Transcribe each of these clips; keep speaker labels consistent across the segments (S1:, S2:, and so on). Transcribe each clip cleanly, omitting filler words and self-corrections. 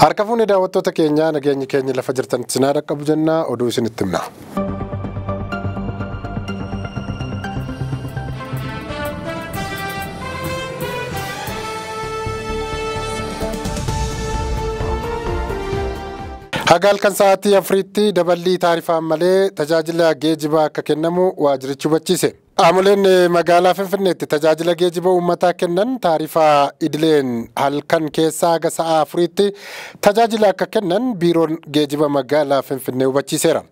S1: Harka fuunee daawwattoota keenyaa nageenyi keenya lafa jirtanitti sinaa dhaqqabu jennaa oduu isinitti himna. Haga halkan sa'aatii afuritti daballii taarifaan malee tajaajila geejjibaa akka kennamu waajjirichi hubachiise. Qaamoleen magaalaa Finfinneetti tajaajila geejjiba uummataa kennan taarifaa idileen halkan keessaa haga sa'a afuritti tajaajila akka kennan biiroon geejjiba magaalaa Finfinnee hubachiiseera.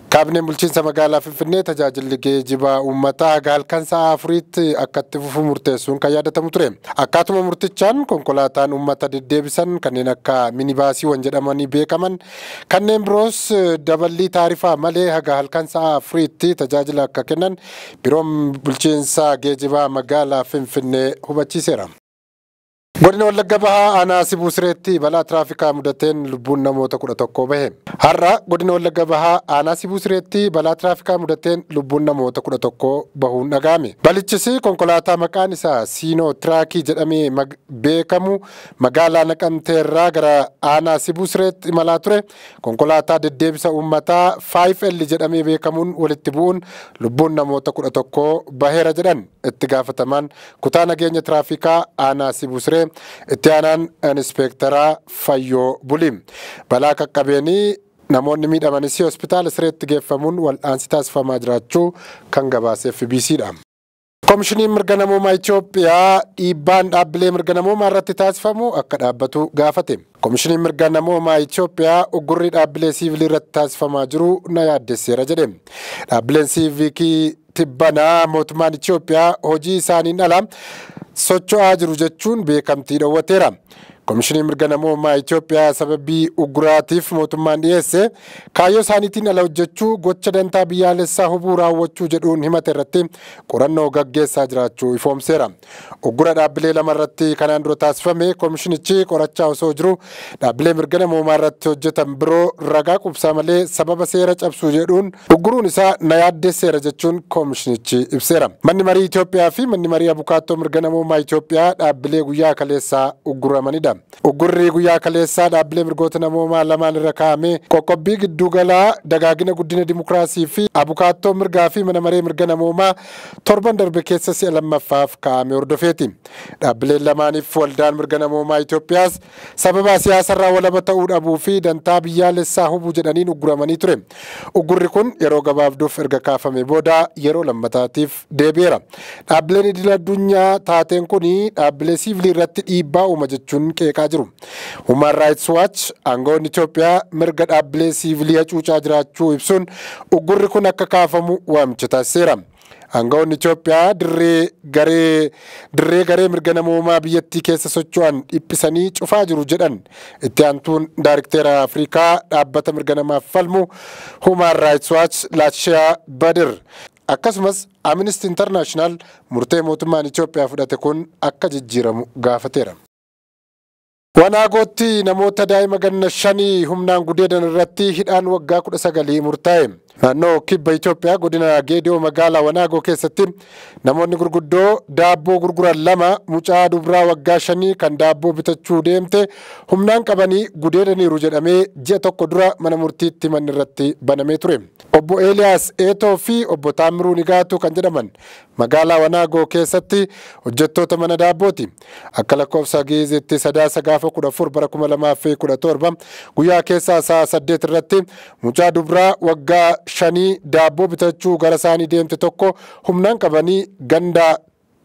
S1: Kaabineen bulchiinsa magaalaa Finfinnee tajaajilli geejjibaa uummataa haga halkan sa'a afuriitti akka itti fufu murteessuun kan yaadatamu ture. Akkaatuma murtichaan konkolaataan uummata deddeebisan kanneen akka minibaasiiwwan jedhamanii beekaman kanneen biroos daballii taarifaa malee haga halkan sa'a afuriitti tajaajila akka kennan biiroon bulchiinsa geejjibaa magaalaa Finfinnee hubachiiseera. Godina Wallagga Bahaa aanaa Sibuu Sireetti balaa tiraafikaa mudateen lubbuun namoota 11 bahe. Har'a godina Wallagga Bahaa aanaa Sibuu Sireetti balaa tiraafikaa mudateen lubbuun namoota 11 bahuun dhaga'ame. Balichis konkolaataa maqaan isaa Siinoo Tiraakii jedhamee beekamu magaalaa Naqamteerraa gara aanaa Sibuu Sireetti imalaa ture. Konkolaataa deddeebisa uummataa 5L jedhamee beekamuun walitti bu'uun lubbuun namoota 11 baheera jedhan itti gaafatamaan kutaa nageenya tiraafikaa aanaa Sibuu Siree itti aanaan inspeektaraa Fayyoo Bulii. Balaa qaqqabeenii namoonni miidhamanis hospitaala Sireetti geeffamuun wal'aansi taasifamaa jiraachuu kan gabaase FBCdha. Komishiniin mirga namoomaa Itoophiyaa dhiibbaan dhaabbilee mirga namoomaa irratti taasifamu akka dhaabbatu gaafate. Komishiniin mirga namoomaa Itoophiyaa uggurri dhaabbilee siivilii irratti taasifamaa jiru na yaaddesseera jedhe. Dhaabbileen siivikii tibbanaa mootummaan Itoophiyaa hojii isaaniin ala socho'aa jiru jechuun beekamtii dhoowwateera. Komishiniin mirga namoomaa Itoophiyaa sababii ugguraatiif mootummaan dhiyeesse kaayyoo isaaniitiin ala hojjechuu gocha dantaa biyyaalessaa hubuu raawwachuu jedhuun himate irratti qorannoo gaggeessaa jiraachuu ifoomseera. Uggura dhaabbilee lama irratti kanaan dura taasifame komishinichi qorachaa osoo jiru dhaabbilee mirga namoomaa irratti hojjetan biroo ragaa qubsaa malee sababa seera cabsuu jedhuun ugguruun isaa na yaaddesseera jechuun komishinichi ibseera. Manni marii Itoophiyaa fi manni marii abukaattoo mirga namoomaa Itoophiyaa dhaabbilee guyyaa kaleessaa ugguramanidha. Uggurri guyyaa kaleessaa dhaabbilee mirgoota namoomaa lamaan irra kaa'ame qoqqobbii gidduugalaa dagaagina guddina dimokiraasii fi abukaattoo mirgaa fi mana maree mirga namoomaa torban darbe keessa si'a lammaffaaf kaa'ame hordofeeti. Dhaabbileen lamaaniif waldaan mirga namoomaa Itoophiyaas sababa siyaasarraa walaba ta'uu dhabuu fi dantaa biyyaalessaa hubuu jedhaniin ugguramanii ture. Uggurri kun yeroo gabaabduuf erga kaafame booda yeroo lammataatiif deebi'eera. Dhaabbileen idil addunyaa taateen kun dhaabbilee siivilii irratti dhiibbaa uuma jechuun qeeqaa jiru. Human Rights Watch aangawoonni Itoophiyaa mirga dhaabbilee siivilii hacuucaa jiraachuu ibsuun uggurri kun akka kaafamu waamicha taasiseera. Aangawoonni Itoophiyaa dirree garee mirga namoomaa biyyattii keessa socho'an dhiphisanii cufaa jiru jedhan itti aantuun daarikteera Afrikaa dhaabbata mirga namaaf falmu Human Rights Watch Laashiyaa Badir. Akkasumas Amnesty International murtee mootummaan Itoophiyaa fudhate kun akka jijjiiramu gaafateera. Wanaagootti namoota daa'ima ganna 5 humnaan gudeedan irratti hidhaan waggaa 19 murtaa'e. Naannoo kibba Itoophiyaa godina Geediyoo magaalaa Wanaagoo keessatti namoonni gurguddoo daabboo gurguran lama mucaa dubraa waggaa 5 kan daabboo bitachuu deemte humnaan qabanii gudeedaniiru jedhamee ji'a tokko dura mana murtiitti manni irratti banamee ture. Obbo Eeliyaas Eetoo fi obbo Taamiruu Nigaatu kan jedhaman magaalaa Wanaagoo keessatti hojjettoota mana daabbooti. Akka lakkoofsa Geezeetti sadaasa gaafa 14 bara 2017 guyyaa keessaa sa'a 8 irratti mucaa dubraa waggaa 5 daabboo bitachuu gara isaanii deemte tokko humnaan qabanii ganda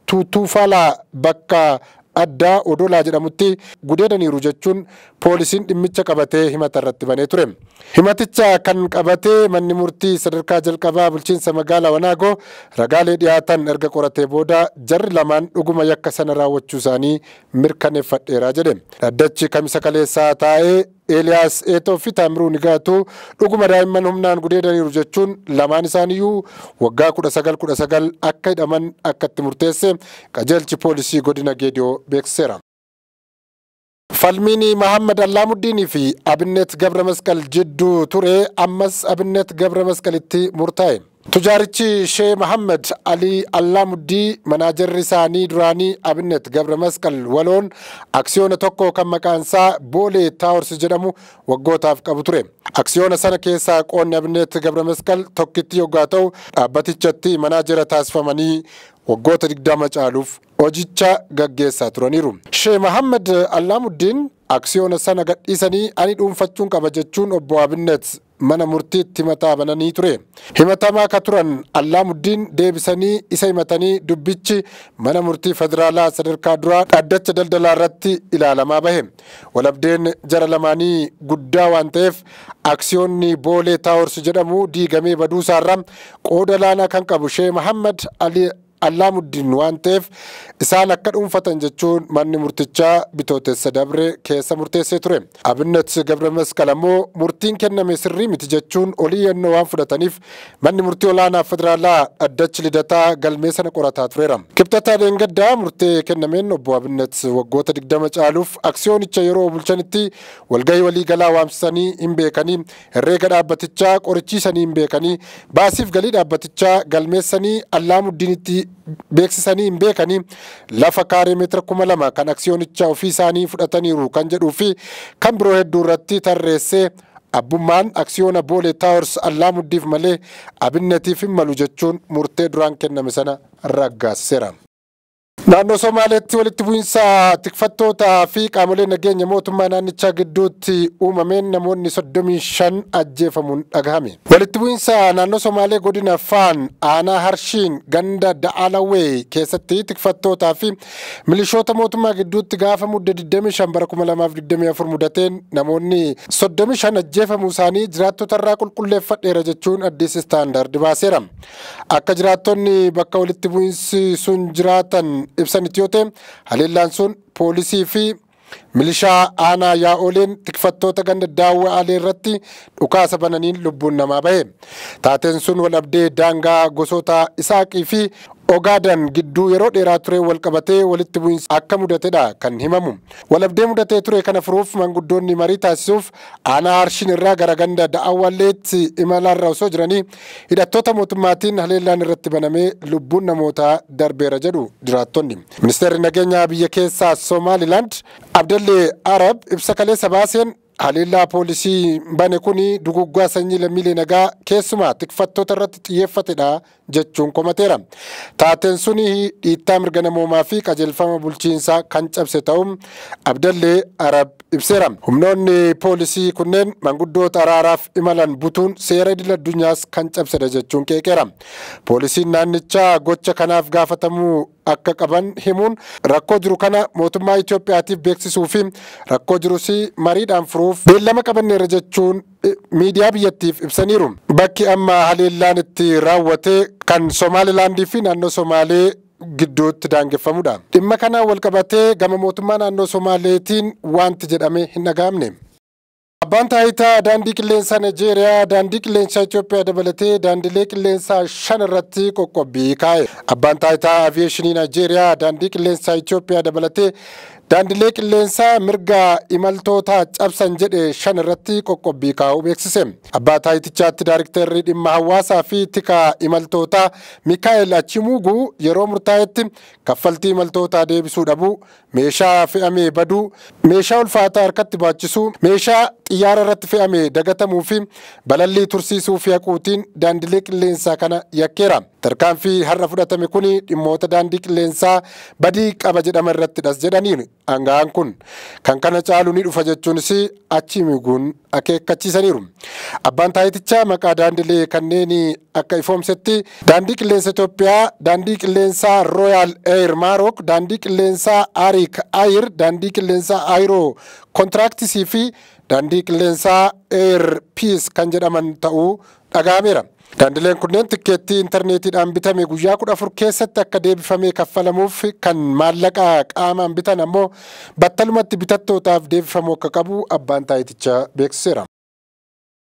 S1: Tuutuufalaa bakka addaa Odolaa jedhamutti gudeedaniiru jechuun poolisiin dhimmicha qabatee himata irratti banee ture. Himaticha kan qabatee manni murtii sadarkaa jalqabaa bulchiinsa magaalaa Wanaagoo ragaalee dhiyaatan erga qoratee booda jarri lamaan dhuguma yakka sana raawwachuu isaanii mirkaneeffadheera jedhe. Dhaddachi kamisa kaleessaa taa'ee Eeliyaas Eetoo fi Taamiruu Nigaatu dhuguma daa'imman humnaan gudeedaniiru jechuun lamaan isaaniiyyuu waggaa 19 akka hidhaman akka itti murteesse qajeelchi poolisii godina Geediyoo beeksiseera. Falmiin Mahammad Allaamuddinii fi Abinnet Gabra Masqal jidduu ture ammas Abinnet Gabra Masqalitti murtaa'e. Tujaarichi Shee Mahammed Alii Allaamuddii manaajarri isaanii duraanii Abinnet Gabra Masqal waloon aksiyoona tokko kan maqaan isaa Boolee Taawors jedhamu waggootaaf qabu ture. Aksiyoona sana keessaa qoonni Abinnet Gabra Masqal tokkitti yoggaa ta'u dhaabbatichatti manaajara taasifamanii waggoota 20 caaluuf hojicha gaggeessaa turaniiru. Shee Mahammed Allaamuddin aksiyoona sana gadhiisanii ani dhuunfachuun qaba jechuun obbo Abinnet mana murtiitti himataa bananii ture. Himatamaa akka turan Allaamuddin deebisanii isa himatanii dubbichi mana murtii federaalaa sadarkaa duraa dhaddacha daldalaa irratti ilaalamaa bahe. Walabdeen jara lamaanii guddaa waan ta'eef aksiyoonni Boolee Taawors jedhamu diigamee baduusaarra qooda laanaa kan qabu Shee Mahammed Ali Allaamuddin waan ta'eef isaan akka dhuunfatan jechuun manni murtichaa bitootessa dabre keessa murteessee ture. Abinnet Gabra Masqal ammoo murtiin kenname sirrii miti jechuun olii yennoo waan fudhataniif manni murtii olaanaa federaalaa dhaddachi lidataa galmee sana qorataa tureera. Kibxataa Dheengaddaa murtee kennameen obbo Abinnet waggoota 20 caaluuf aksiyoonicha yeroo bulchanitti walgahii waliigalaa waamsisanii hin beekanii, herreega dhaabbatichaa qorichiisanii hin beekanii, baasiif galii dhaabbatichaa galmeessanii Allaamuddinitti beeksisanii hin beekanii, lafa kaaree meetira 2000 kan aksiyoonicha ofii isaanii fudhataniiru kan jedhuu fi kan biroo hedduu irratti tarreessee abbummaan aksiyoona Boolee Taawors Allaamuddiif malee Abinnetiif hin malu jechuun murtee duraan kenname sana raggaasiseera. Naannoo Somaaleetti walitti bu'iinsa tikfattootaa fi qaamolee nageenya mootummaa naannichaa gidduutti uumameen namoonni 35 ajjeefamuun dhagahame. Walitti bu'iinsa naannoo Somaalee godina Faan aanaa Harshiin ganda Da'aalawee keessatti tikfattootaa fi milishoota mootummaa gidduutti gaafa mudde 25 bara 2024 mudateen namoonni 35 ajjeefamuu isaanii jiraattota irraa qulqulleeffadheera jechuun Addis Istaandaard baaseera. Akka jiraattonni bakka walitti bu'iinsi sun jiraatan ibsanitti yoo ta'e haleellaan sun poolisii fi milishaa aanaa yaa'oleen tikfattoota ganda daawwa alee irratti dhukaasa bananiin lubbuun namaa bahe. Taateen sun wal dhabdee daangaa gosoota Isaaqii fi Ogaadan gidduu yeroo dheeraa ture wal qabatee walitti bu'iinsa akka mudatedha kan himamu. Walabdee mudatee ture kana furuuf manguddoonni marii taasisuuf aanaa Harshiin irraa gara ganda Da'awwalleetti imalarra osoo jiranii hidhattoota mootummaatiin haleellaan irratti banamee lubbuun namootaa darbeera jedhu jiraattonni. Ministeerri nageenyaa biyya keessaa Somaalilaand Abdallee Arab ibsa kaleessa baaseen haleellaa poolisii bane kuni duguggaa sanyii lammiilee nagaa keessumaa tikfattoota irratti xiyyeeffatedha jechuun komateera. Taateen suni dhiittaa mirga namoomaa fi qajeelfama bulchiinsaa kan cabse ta'uun Abdallee Arab ibseera. Humnoonni poolisii kunneen manguddoota araaraaf imalan butuun seera idil addunyaas kan cabsedha jechuun qeeqeera. Poolisiin naannichaa gocha kanaaf gaafatamuu akka qaban himuun rakkoo jiru kana mootummaa Itoophiyaatiif beeksisuu fi rakkoo jirus mariidhaan furuuf beellama qabanneerra jechuun miidiyaa biyyattiif ibsaniiru. Bakki amma haleellaan itti raawwate kan Somaalilaandii fi naannoo Somaalee gidduutti daangeffamudha. Dhimma kanaan wal qabatee gama mootummaa naannoo Somaaleetiin wanti jedhame hin dhaga'amne. Abbaan taayitaa daandii qilleensaa Nijeeriyaa daandii qilleensaa Itoophiyaa dabalatee daandilee qilleensaa 5 irratti qoqqobbii kaa'e. Abbaan taayitaa aviyeeshinii Nijeeriyaa daandii qilleensaa Itoophiyaa dabalatee daandilee qilleensaa mirga imaltootaa cabsan jedhe 5 irratti qoqqobbii kaa'uu beeksise. Abbaa taayitichaatti daariktarri dhimma hawaasaa fi tika imaltootaa Mikaa'el Achimuuguu yeroo murtaa'etti kaffaltii imaltootaa deebisuu dhabuu, meeshaa fe'amee baduu, meeshaa ulfaataa harkatti baachisuu, meeshaa xiyyaara irratti fe'amee dagatamuu fi balallii tursiisuu fi haquutiin daandilee qilleensaa kana yakkeera. Tarkaanfii har'a fudhatame kuni dhimmoota daandii qilleensaa badii qaba jedhama irrattidhas jedhaniiru aanga'aan kun. Kan kana caalu ni dhufa jechuunis Achimuuguun akeekkachiisaniiru. Abbaan taayitichaa maqaa daandilee kanneen akka ifoomsetti daandii qilleensa Itoophiyaa, daandii qilleensaa Royal Air Maroc, daandii qilleensaa Arik Air, daandii qilleensaa Aero Contracts fi daandii qilleensaa Air Peace kan jedhaman ta'uu dhaga'ameera. Daandileen kunneen tikkeettii intarneetiidhaan bitame guyyaa 14 keessatti akka deebifamee kaffalamuuf kan maallaqa qaamaan bitan ammoo battalumatti bitattootaaf deebifamuu akka qabu abbaan taayitichaa beeksiseera.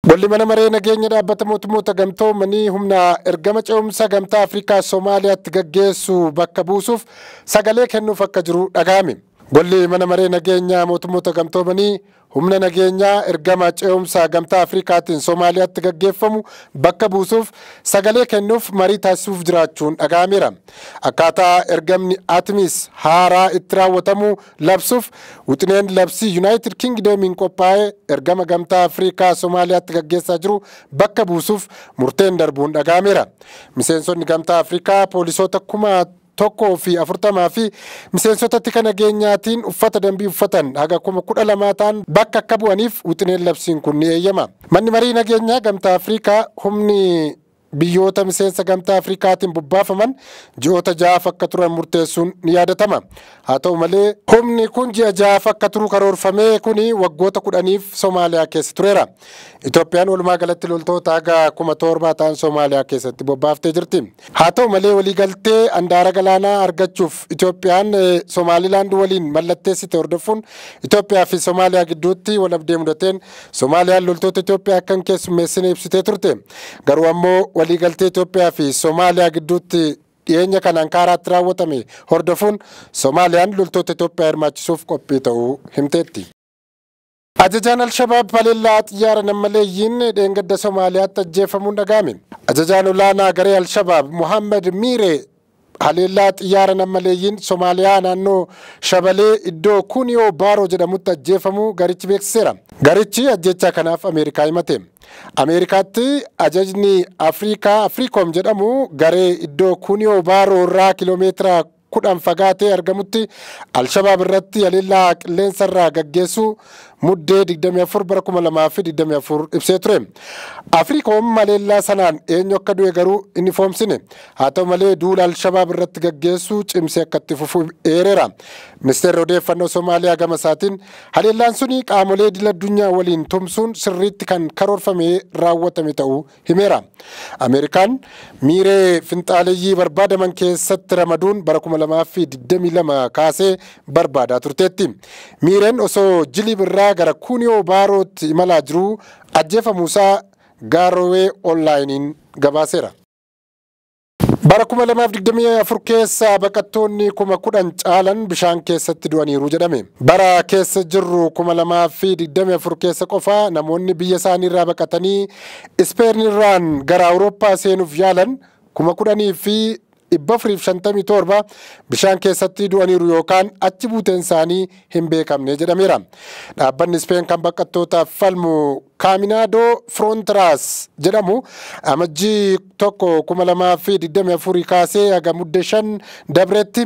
S1: Golli mana maree nageenya dhaabbata mootummoota gamtoomanii humna ergama ce'umsa gamtaa Afrikaa Somaaliyaatti gaggeessu bakka buusuuf sagalee kennuuf akka jiru dhaga'ame. Golli mana maree nageenyaa mootummoota gamtoomanii humna nageenyaa ergama ce'umsaa gamtaa Afrikaatiin Somaaliyaatti gaggeeffamu bakka buusuuf sagalee kennuuf marii taasisuuf jiraachuun dhaga'ameera. Akkaataa ergamni Atimis haaraa itti raawwatamu labsuuf wixineen labsii Yuunaayitid Kingdoomiin qophaa'e ergama gamtaa Afrikaa Somaaliyaatti gaggeessaa jiru bakka buusuuf murteen darbuun dhaga'ameera. Miseensonni gamtaa Afrikaa poolisoota 1,040 fi miseensota tika nageenyaatiin uffata dambii uffatan haga 12,000 ta'an bakka akka bu'aniif wixineen labsiin kun ni eeyyama. Manni marii nageenyaa gamtaa Afrikaa humni biyyoota miseensa gamtaa Afrikaatiin bobbaafaman ji'oota 6 akka turan murteessuun ni yaadatama. Haa ta'u malee humni kun ji'a 6 akka turu karoorfame kuni waggoota 10f Somaaliyaa keessa tureera. Itoophiyaan walumaa galatti loltoota haga 7,000 ta'an Somaaliyaa keessatti bobbaaftee jirti. Haa ta'u malee waliigaltee handaara galaanaa argachuuf Itoophiyaan Somaalilaand waliin mallatteessite hordofuun Itoophiyaa fi Somaaliyaa gidduutti walabdee mudateen Somaaliyaan loltoota Itoophiyaa akka hin keessummeessine ibsitee turte. Garuu ammoo waliigaltee Itoophiyaa fi Somaaliyaa gidduutti dhiyeenya kan Ankaaraatti raawwatame hordofuun Somaaliyaan loltoota Itoophiyaa hirmaachisuuf qophii ta'uu himteetti. Ajajaan Alshabaab haleellaa xiyyaara nammaleeyyiin dheengadda Somaaliyaatti ajjeefamuun dhaga'ame. Ajajaan olaanaa garee Alshabaab Muhammad Miiree haleellaa xiyyaara nammaleeyyiin Somaaliyaa naannoo Shabalee iddoo Kuniyoo Baaroo jedhamutti ajjeefamuu garichi beeksiseera. Garichi ajjechaa kanaaf Ameerikaa himate. Ameerikaatti ajajni Afrikaa Afriikoom jedhamu garee iddoo Kuniyoo Baaroo irraa kiiloomeetira 10 fagaatee argamutti Alshabaab irratti haleellaa qilleensarraa gaggeessuu muddee 24 bara 2024 ibsee ture. Afriikoom haleellaa sanaan eenyu akka du'e garuu inni foomsine. Haa ta'u malee duula Alshabaab irratti gaggeessuu cimsee akka itti fufu eereera. Ministeerri odeeffannoo Somaaliyaa gama isaatiin haleellaan suni qaamolee idil addunyaa waliin tumsuun sirriitti kan karoorfamee raawwatame ta'uu himeera. Ameerikaan miiree finxaaleyyii barbaadaman keessatti ramaduun bara 2022 kaasee barbaadaa turteetti. Miireen osoo jilib irraa gara Kuniyoo Baarootti imalaa jiruu ajjeefamuusaa Gaarowee onlaayiniin gabaaseera. Bara 2024 keessa baqattoonni 10,000 caalan bishaan keessatti du'aniiru jedhame. Bara keessa jirru 2024 keessa qofa namoonni biyya isaaniirraa baqatanii Ispeeniirraan gara Awurooppaa seenuuf yaalan 10,457 bishaan keessatti du'aniiru yookaan achi buuteen isaanii hin beekamne jedhameera. Dhaabbanni Ispeen kan baqattootaaf falmu Kaaminaadoo Frontiraas jedhamu amajjii 1 2024 kaasee haga mudde 5 dabretti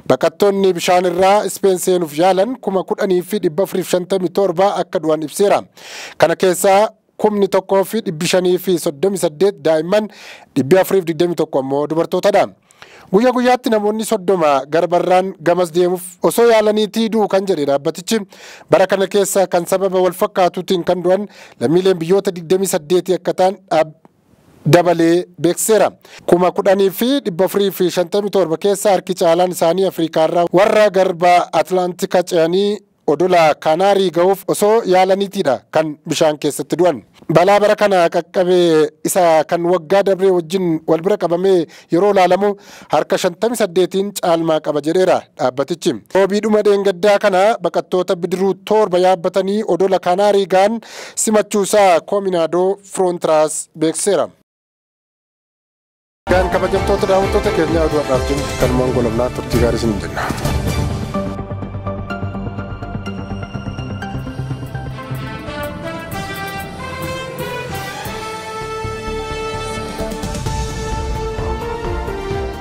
S1: baqattoonni bishaan irraa Ispeen seenuuf yaalan 10,457 akka du'an ibseera. Kana keessaa 1,538 daa'imman 421 ammoo dubartootadha. Guyyaa guyyaatti namoonni 30 garbarraan gamas deemuuf osoo yaalaniitii du'u kan jedhe dhaabbatichi bara kana keessa kan sababa wal fakkaatuutiin kan du'an lammiileen biyyoota 28 akka ta'an dabalee beeksiseera. 10,457 keessa harki caalaan isaanii Afriikaarraa warra garba Atlaantika ce'anii odola Kaanaarii ga'uuf osoo yaalaniitiidha kan bishaan keessatti du'an. Balaa bara kana qaqqabee isa kan waggaa dabree wajjin wal bira qabamee yeroo ilaalamu harka 58 caalmaa qaba jedheera dhaabbatichi. Roobiidhuma dheengaddaa kana baqattoota bidiruu 7 yaabbatanii odola Kaanaarii ga'an simachuusaa Koominaadoo Firoontiraas beeksiseera. Gaan kabajamtoota daawwattoota keenyaa oduu har'aaf jennu kanumaan golabnaa turtii gaarii isin jenna.